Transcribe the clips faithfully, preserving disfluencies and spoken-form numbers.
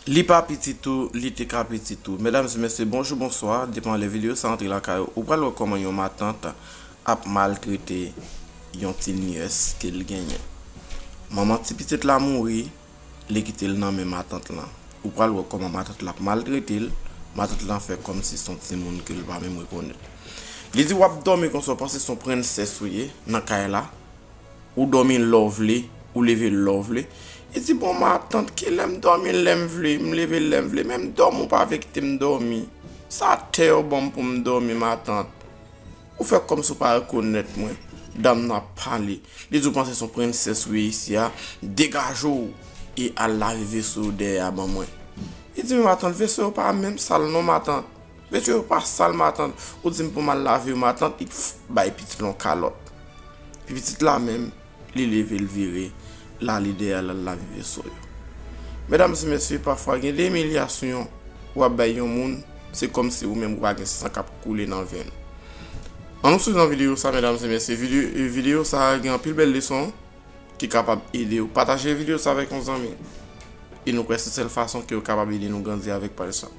Li pa piti tou, li te ka piti tou. Medam e mesye, bonjou, bonswa, depan lè videyo sa antre lakay ou, ou pral wè kòman yon matant ap maltrete yon ti nyès ke l genyen. Manman ti pitit la mouri, li kite l nan men matant lan. Ou pral wè kòman matant la ap maltrete l, matant lan fè kòmsi se yon timoun ke l pa menm rekonèt. Li di w ap dòmi konsa, w panse se yon prensès ou ye nan kay la. Ou dòmi lè w vle, ou leve lè w vle. Li di, bon, matant, kilè m dòmi lè m vle, m leve lè m vle, men m dòmi, ou pa vle kite m dòmi. Sa tè yo ban m pou m dòmi, matant. Ou fè kòmsi w pa rekonèt mwen. Dam nan ap pale. Li di, ou panse se yon prensès ou ye isi a? Degaje w e al lave veso yo dèyè a ban mwen. Li di, men matant, veso yo pa menm sal non, matant. Veso yo pa sal, matant. Ou di m pou m al lave yo, matant, li f-, bay pitit la yon kalòt. Pi pitit la menm, li leve, l vire, l ale dèyè, l al lave veso yo. Medam e mesye, pafwa gen de imilyasyon w ap bay yon moun, se kòmsi ou menm ou pa gen san k ap koule nan venn. Ann nou swiv nan videyo sa, medam e mesye. Videyo, videyo sa gen anpil bèl leson ki kapab ede w. Pataje videyo sa avèk yon zanmi. E nou kwè se sèl fason ke w kapab ede nou grandi avèk pa lesson.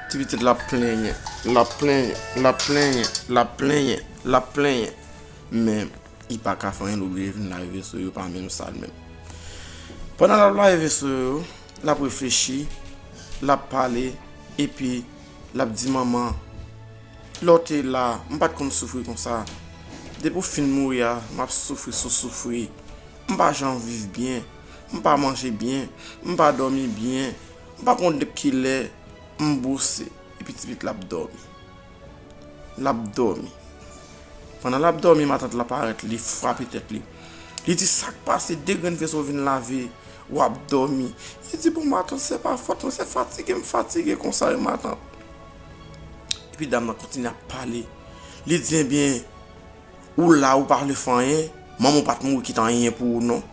Ti pitit la ap plenyen, l ap plenyen, l ap plenyen, l ap plenyen, l ap plenyen. Men, li pa ka fè anyen, l oblije vin lave veso yo pa menm sal menm. Pandan l ap lave veso yo, l ap reflechi, l ap pale, epi l ap di, manman, lè w te la, m pa t konn soufri konsa. Depi w fin mouri a, m ap soufri sou soufri. M pa janm viv byen. M pa manje byen. M pa dòmi byen. M pa konn depi kilè m bouse. Epi ti pitit la ap dòmi. L ap dòmi. Pandan l ap dòmi, matant la parèt, li frape tèt li. Li di, sa k pase, de grenn veso w vin lave, w ap dòmi. Li di, bon, matant, se pa fòt mwen, se fatige m fatige konsa wi, matant. Epi dam nan kontinye ap pale. Li di, ebyen, ou la, ou pa vle fè anyen, manman w pa t mouri kite anyen pou ou non.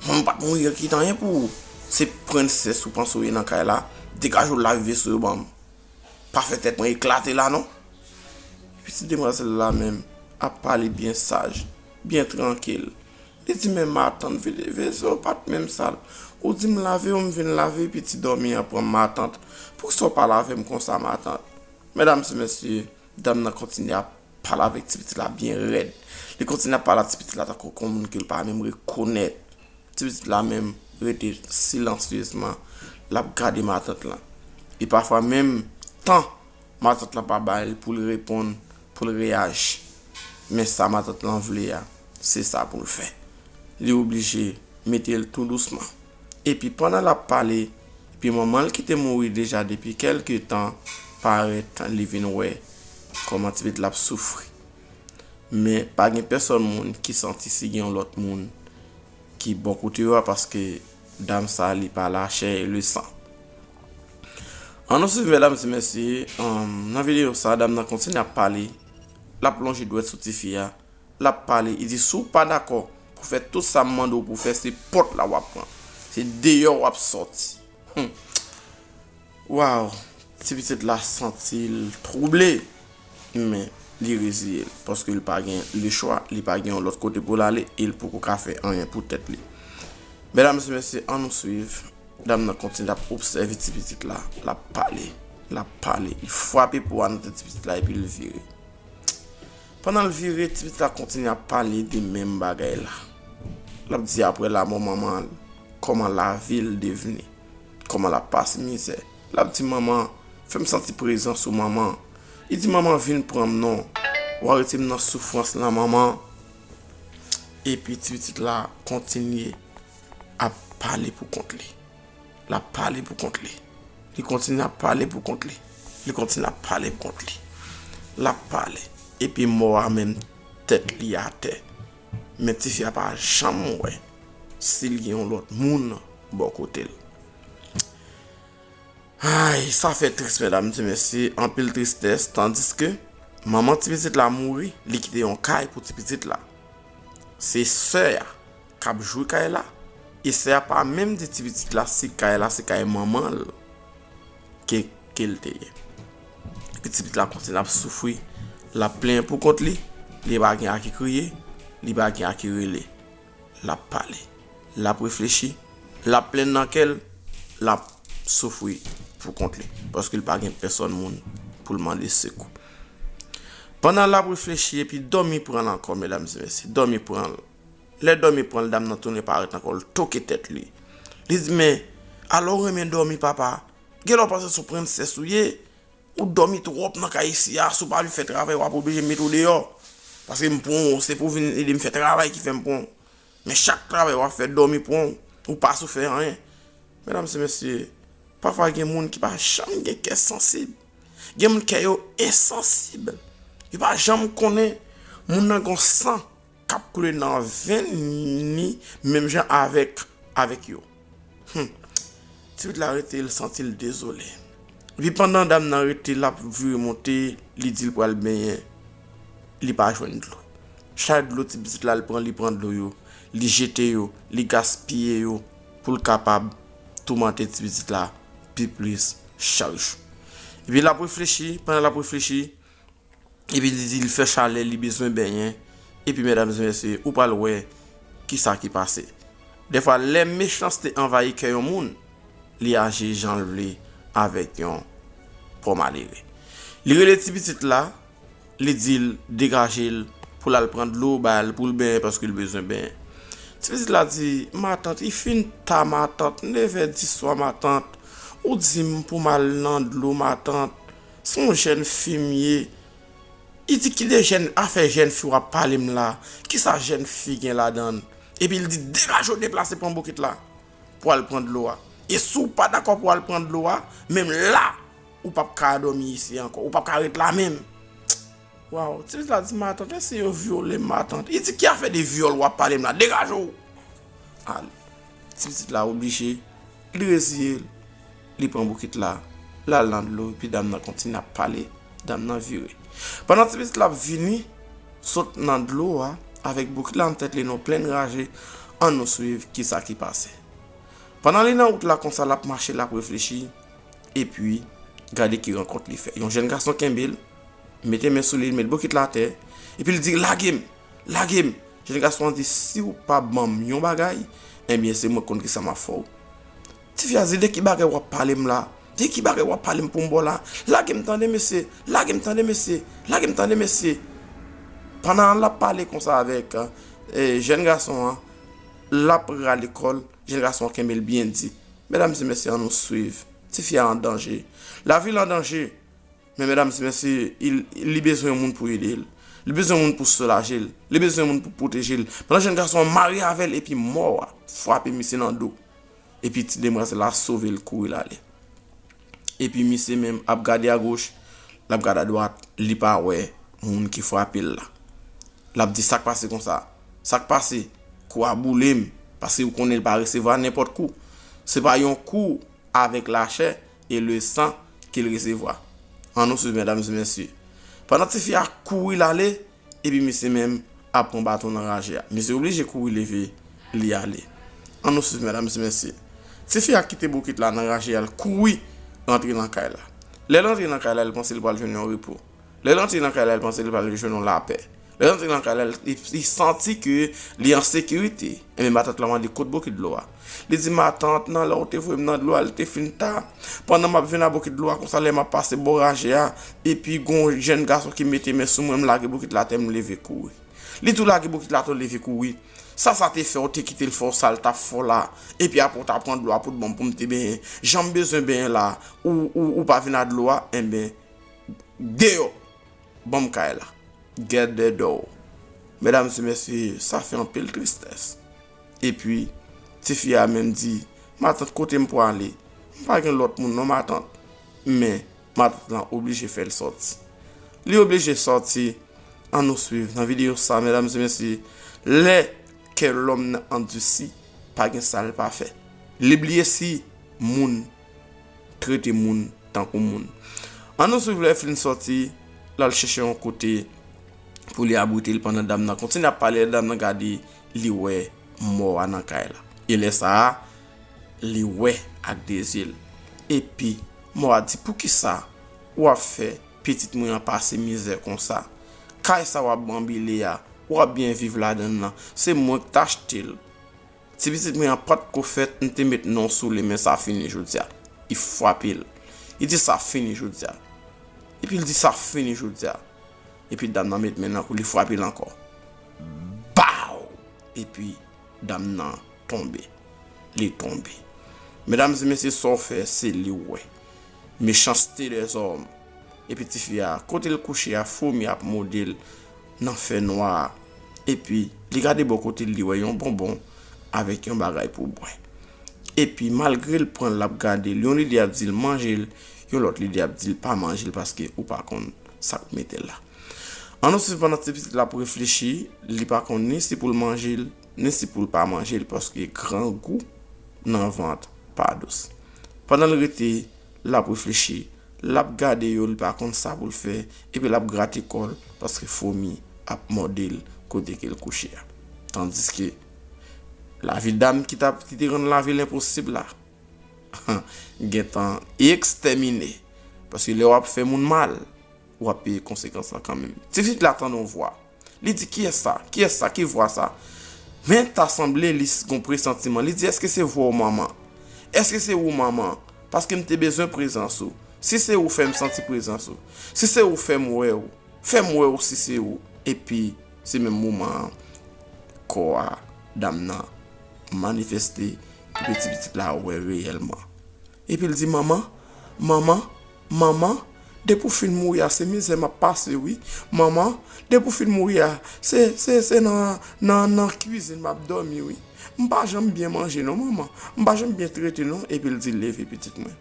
Manman w pa t mouri kite anyen pou ou. Se prensès ou panse w ye nan kay la. Degaje w lave veso yo ban m. Pa fè tèt mwen eklate la non. Epi ti demwazèl la menm ap pale byen saj, byen trankil. Li di, men matant, vide veso yo pa t menm sal. Ou di m lave yo, m vin lave, epi ti dòmi an pran m, matant. Poukisa w pa lave m konsa, matant? Medam e mesye, dam nan kontinye ap pale avèk ti pitit la byen rèd. Li kontinye ap pale ak ti pitit la tankou yon moun ke l pa menm rekonèt. Ti pitit la menm rete silansyezman, l ap gade matant lan. E pafwa menm tan matant lan pa ba l pou l reponn, pou l reyaji. Men sa matant lan vle a, se sa pou l fè. Li oblije mete l tou dousman. Epi pandan l ap pale, epi manman l ki te mouri deja depi kèlke tan parèt, li vin wè kòman ti pitit la ap soufri. Men pa gen pèsòn moun ki santi si gen yon lòt moun ki bò kote yo a, paske dam sa li pa lachè e le san. Ann nou swiv medam e mesye, um, nan videyo sa, dam nan kontinye ap pale, l ap lonje dwèt sou tifi a, l ap pale, li di, si w pa dakò pou fè tout sa m mande w pou w fè, se pòt la w ap pran, se deyò w ap sòti. Hmm. Waw, ti pitit la santi l twouble, men li reziye l, paske l pa gen lechwa, li pa gen yon lòt kote pou l ale, e l poko ka fè anyen pou tèt li. Medam e mesye, ann nou swiv. Dam nan kontinye ap obsève ti pitit la, l ap pale, l ap pale, li frape po a nan tèt ti pitit la epi l vire. Pandan l vire, ti pitit la kontinye ap pale de menm bagay la. L ap di apre lanmò manman l, kòman lavi l devni, kòman l ap pase mizè. L ap di, manman, fè m santi prezans ou, manman. Li di, manman, vin pran m non. W a retire m nan soufrans lan, manman. Epi ti pitit la kontinye ap pale pou kont li. L ap pale pou kont li. Li kontinye ap pale pou kont li. Li kontinye ap pale pou kont li. L ap pale. Epi mò a menm tèt li atè. Men tifi a pa janm wè si l gen yon lòt moun bò kote l. Ay, sa fè tris, medam e mesye, anpil tristès, tandiske manman ti pitit la mouri, li kite yon kay pou ti pitit la. Se sè a k ap jwi kay la, e sè a pa menm di ti pitit la si kay la se kay manman l ke, ke l te ye. Epi ti pitit la kontinye ap soufri, l ap plenyen pou kont li, li pa gen a ki kriye, li pa gen a ki rele. L ap pale, l ap reflechi, l ap plenn nan kè l, l ap soufri pou kont li, paske l pa gen pèsòn moun pou l mande sekou. Pandan l ap reflechi, epi dòmi pran l ankò, medam e mesye, dòmi pran l. Lè dòmi pran l, dam nan tounen parèt ankò, l toke tèt li. Li di, "Men, alò w renmen dòmi, papa? Genlè w panse se yon prensès ou ye? Ou dòmi twòp nan kay isi a, si w pa vle fè travay, w ap oblije m mete w deyò. Paske m pran w, se pou w vin ede m fè travay ki fè m pran w. Men chak travay w ap fè, dòmi pran w, ou pa sou fè anyen." Medam e mesye, pafwa gen moun ki pa janm gen kè sansib. Gen moun kè yo ensansib. Yo pa janm konnen moun nan gon san k ap koule nan venn ni menm jan avèk, avèk yo. Hmm. Ti pitit la rete, l santi l dezole. Epi pandan dam nan rete, l ap vire monte, li di l pral benyen, li pa jwenn dlo. Chay dlo ti pitit la, l pran, li pran dlo yo, li jete yo, li gaspiye yo pou l kapab toumante ti pitit la pi plis chak jou. Epi l ap reflechi, pandan l ap reflechi, epi li di l fè chalè, li bezwen benyen. Epi, medam e mesye, ou pral wè kisa ki pase. Dèfwa, lè mechanste anvayi kè yon moun, li aji jan l vle avèk yon pòmalere. Li rele ti pitit la, li di l degaje l pou l al pran dlo, bay l pou l benyen, paske l bezwen benyen. Ti pitit la di, "Matant, li fin ta, matant, nevè di swa, matant. Ou di m pou m al nan dlo, matant. Se yon jèn fi m ye." Li di, "Ki de jèn, afè jèn fi w ap pale m la? Kisa jèn fi gen ladan l?" Epi l di, "Degaje w, deplase, pran bokit la pou al pran dlo a. E si w pa dakò pou al pran dlo a, menm la, ou p ap ka dòmi isi ankò. Ou p ap ka ret la menm." Waw, ti pitit la di, "Matant, èske yo vyole m, matant?" Li di, "Ki afè de vyòl w ap pale m la? Degaje w!" Al. Ti pitit la oblije, li reziye l, li pran bokit la, l al nan dlo, epi dam nan kontinye ap pale, dam nan vire. Pandan ti pitit la ap vini, sot nan dlo a, avèk bokit la nan tèt li, nan plen raje, ann nou swiv kisa ki pase. Pandan li nan wout la konsa, l ap mache, l ap reflechi, epi gade ki rankont li fè. Yon jèn gason kenbe l, mete men sou li, l met bokit la atè, epi l di, "Lage m! Lage m!" Jèn gason an di, "Si w pa ban m yon bagay, ebyen, se mwen k konn kisa m ap fè w." Tifi a di, "De ki bagay w ap pale m la? De ki bagay w ap pale m pou m ba w la? Lage m tande, mesye! Lage m tande, mesye! Lage m tande, mesye!" Pandan l ap pale konsa avèk, eh, jèn gason an, l ap rale kò l, jèn gason an kenbe l byen di. Medam e mesye, ann nou swiv. Tifi a an danje. Lavi l an danje. Men, medam e mesye, li, li bezwen yon moun pou ede l. Li bezwen yon moun pou soulaje l. Li bezwen yon moun pou pwoteje l. Pandan jèn gason an mare avè l, epi mò a frape misye nan do. Epi ti demwazèl la sove l, kouri l ale. Epi misye menm ap gade agoch, l ap gade adwat, li pa wè moun ki frape l la. L ap di, "Sa k pase konsa? Sa k pase? Kou a boule m." Paske ou konnen l pa resevwa nenpòt kou. Se pa yon kou avèk lachè e le san ke l resevwa. Ann nou swiv, medam e mesye. Pandan tifi a kouri l ale, epi misye menm ap pran baton nan raje a. Misye oblije kouri leve li ale. Ann nou swiv, medam e mesye. Tifi a kite bokit la nan raje a, l kouri rantre nan kay la. Lè l rantre nan kay la, l panse l pral jwenn yon repo. Lè l antre nan kay la, l panse l pral jwenn yon lapè. Lè l antre nan kay la, li, li santi ke li an sekirite. Enben, matant lan mande, "Kot bokit dlo a?" Li di, "Matant, nan lè w te voye m nan dlo a, li te fin ta. Pandan m ap vin a bokit dlo a, konsa lè m ap pase bò raje a, epi gon jèn gason ki mete men sou mwen, m lage bokit la atè, m leve kouri." Li tou lage bokit la atè, leve kouri. "Sa sa te fè w, te kite l fè w sa l t ap fè w la? Epi apre w ta pran dlo a pou t ban m pou m te benyen. Jan m bezwen benyen la, ou, ou, ou pa vin a dlo a, enben, deyò, ban m kay la. Get the door." Medam e mesye, sa fè anpil tristès. Epi, tifi a menm di, "Matant, kote m pwale? M pa gen lòt moun non, matant." Men, matant lan oblije fè l sòti. Li oblije sòti. Ann nou swiv nan videyo sa, medam e mesye. Lè kè lòm nan andisi, pa gen sa l pa fè. Li bliye si moun trete moun tankou moun. Ann nou swiv lè Flynn sòti, l al chèche yon kote pou li abrite l pandan dam nan kontinye ap pale, dam nan gade, li wè mò a nan kay la. E lè sa a, li wè ak de zye l. Epi, mò a di, "Poukisa w ap fè pitit mwen an pase mizè konsa? Kay sa w ap banbile a, w ap byen viv ladan l lan, se mwen k t achte l. Ti pitit mwen an pa t ko fèt, m te met non sou li, men sa fini jodi a." li frape l. Li di, "Sa fini jodi a." Epi l di, "Sa fini jodi a." Epi dam nan met men nan kou, li frape l ankò. Baw! Epi dam nan tonbe. Li tonbe. Medam e mesye, sa w fè, se li w wè. Méchanceté des hommes. Epi tifi a, kote l kouche a, fomi ap mòde l nan fènwa a. Epi li gade bò kote l, li wè yon bonbon avèk yon bagay pou bwè. Epi malgre l pran l, l ap gade l, yon lide ap di l manje l, yon lòt lide ap di l pa manje l paske ou pa konn sa k mete l la. Ann nou swiv pandan ti pitit la ap reflechi, li pa konn ni si pou l manje l, ni si pou l pa manje l, paske grangou nan vant pa dous. Pandan l rete, l ap reflechi, l ap gade yo, li pa konn sa pou l fè, epi l ap grate kò l, paske fomi ap mòde l kote ke l kouche a. Tandiske lavi dam ki t ap, ki te rann lavi l enposib la, gentan ekstèmine. Paske lè w ap fè moun mal, w ap peye konsekans lan kanmenm. Ti pitit la tande yon vwa. Li di, "Kiyès sa? Kiyès sa? Ki vwa sa?" Men ta sanble li s-, gon presantiman. Li di, "Èske se vwa w, manman? Èske se ou, manman? Paske m te bezwen prezans ou. Si se ou, fè m santi prezans ou. Si se ou, fè m wè ou. Fè m wè ou si se ou." Epi, se menm moman an, kò a dam nan manifeste, epi ti pitit la wè reyèlman. Epi l di, "Manman, manman, manman, depi w fin mouri a, se mizè m ap pase, wi. Manman, depi w fin mouri a, se, se, se nan, nan, nan kwizin m ap dòmi, wi. M pa janm byen manje, non, manman. M pa janm byen trete, non." Epi l di, "Leve, pitit mwen."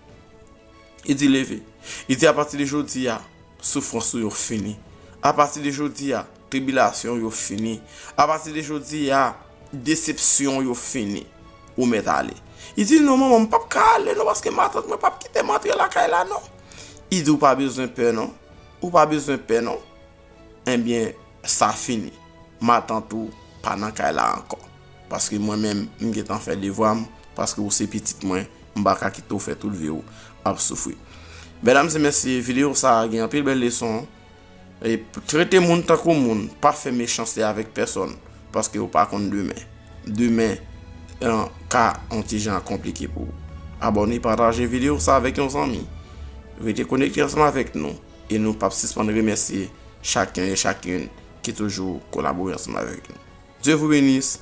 Li di, "Leve." Li di, "Apati de jodi a, soufrans ou yo fini. Apati de jodi a, tribilasyon yo fini. Apati de jodi a, desepsyon yo fini. Ou mèt ale." Li di, "Non, manman, m p ap ka ale, non, paske matant mwen p ap kite m antre lakay la, non." Li di, "Ou pa bezwen pè, non. Ou pa bezwen pè, non." Ebyen, sa fini. Matant ou pa nan kay la ankò. Paske mwen menm, m gentan fè devwa m, paske ou se pitit mwen, m pa ka kite w fè tout vi w ap soufri. Medam e mesye, videyo sa a gen anpil bèl leson. E p-, trete moun tankou moun, pa fè mechanste avèk pèsòn, paske ou pa konn demen. Demen, an, ka yon ti jan konplike pou ou. Abòne, pataje videyo sa avèk yon zanmi. Rete konekte ansanm avèk nou, e nou p ap sispann remèsye chacun et chacune ki toujou kolabore ansanm avèk nou. Dieu vous bénisse.